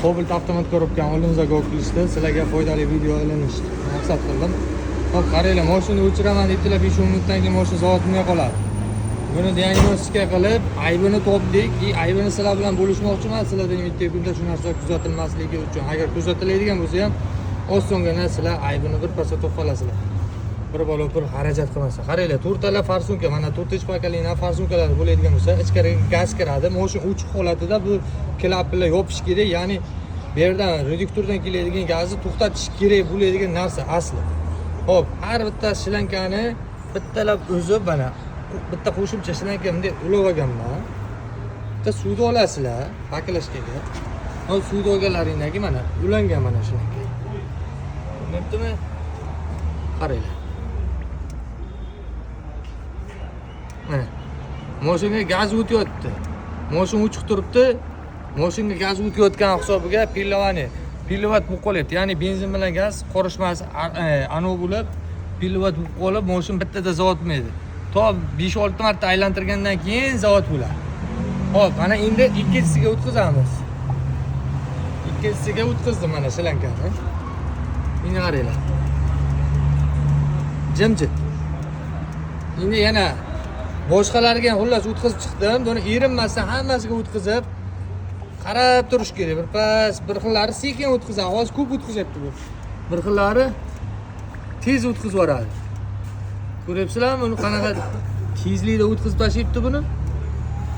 Cobalt avtomat korobkani oldimizga qilishdi. Sizlarga foydali video ilinishni maqsad qildim. Hop, qaranglar, mashinani o'chiraman debdilar, 5-10 minutdan keyin mashina zavod bo'lmay qoladi. Buni diagnostika qilib, aybini topdik. И aybini sizlar bilan bo'lishmoqchiman. Sizlarda ham bitta kunda shu narsa kuzatilmasligi uchun. Agar kuzatiladigan bo'lsa ham, osongina sizlar aybini bir pasda topib olasizlar. Bir balo pul xarajat qilmasa. Qaranglar, to'rtala форсунка, mana to'rtinchi поколения форсунка lar bo'ladigan bo'lsa, ichkariga gaz kiradi. Mashina o'chiq holatida bu klapanlar yopish kerak, ya'ni bu yerdan reduktordan keladigan gazni to'xtatish kerak bo'ladigan narsa asli. Xo'p, har bitta shlankani bittalab uzib, mana bitta qo'shimcha shlanka bunday ulab olganman. Bitta suvni olasizlar, баклажка ga. Hop, suvni olganlaringdan keyin mana ulangan mana shlanka. Ko'ryaptimi? Qaranglar. Mana. Mashinaga gaz o'tyapti. Mashina o'chiq turibdi. Mashinaga gaz o'tayotgan hisobiga пилование. Пиловать bo'lib qolyapti. Ya'ni benzin bilan gaz qorishmas, anavi bo'lib, пиловать bo'lib qolib, mashina bittada zavod bo'lmaydi. To 5-6 marta aylantirgandan keyin zavod bo'ladi. Xo'p, mana endi ikkinchisiga o'tkazamiz. Ikkinchisiga o'tkazdim mana shlankani. Endi qaranglar. Jimjit. Endi yana boshqalarga ham xullas o'tkazib chiqdim. Buni erinmasdan hammasiga o'tkazib qarab turish kerak. Bir pas, bir xillari sekin o'tkazadi. Hozir ko'p o'tkazyapti bu. Bir xillari tez o'tkazib yuboradi. Ko'ryapsizlarmi uni qanaqa tezlikda o'tkazib tashlayapti buni?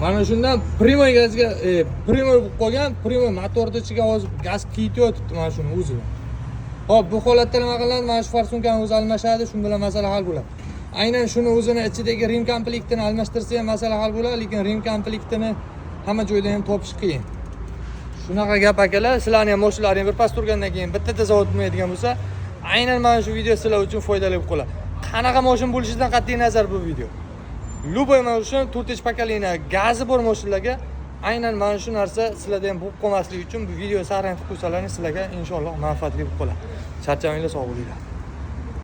Mana shundan прямой gazga прямой bo'lib qolgan, прямой motorni ichiga hozir gaz ketyapti mana shuni o'zidan. Hop, bu holatda nima qilinadi? Mana shu форсунка ni o'zi almashadi, shu bilan masala hal bo'ladi. Aynan shuni o'zini ichidagi ремкомплект ini almashtirsa ham masala hal bo'ladi, lekin ремкомплект ini hamma joyda ham topish qiyin. Shunaqa gap, akalar. Sizlarni ham mashinalaring bir pas turgandan keyin bittada zavod bo'lmaydigan bo'lsa, aynan mana shu video sizlar uchun foydali bo'lib qoladi. Qanaqa mashina bo'lishidan qat'iy nazar bu video. Любой mashina, to'rtinchi поколение gazi bor mashinalarga aynan mana shu narsa sizlarda ham bo'lib qolmasligi uchun bu video saqlanib qilib qo'ysalaring, sizlarga inshaalloh manfaatli bo'lib qoladi. Charchamanglar, sog' bo'linglar.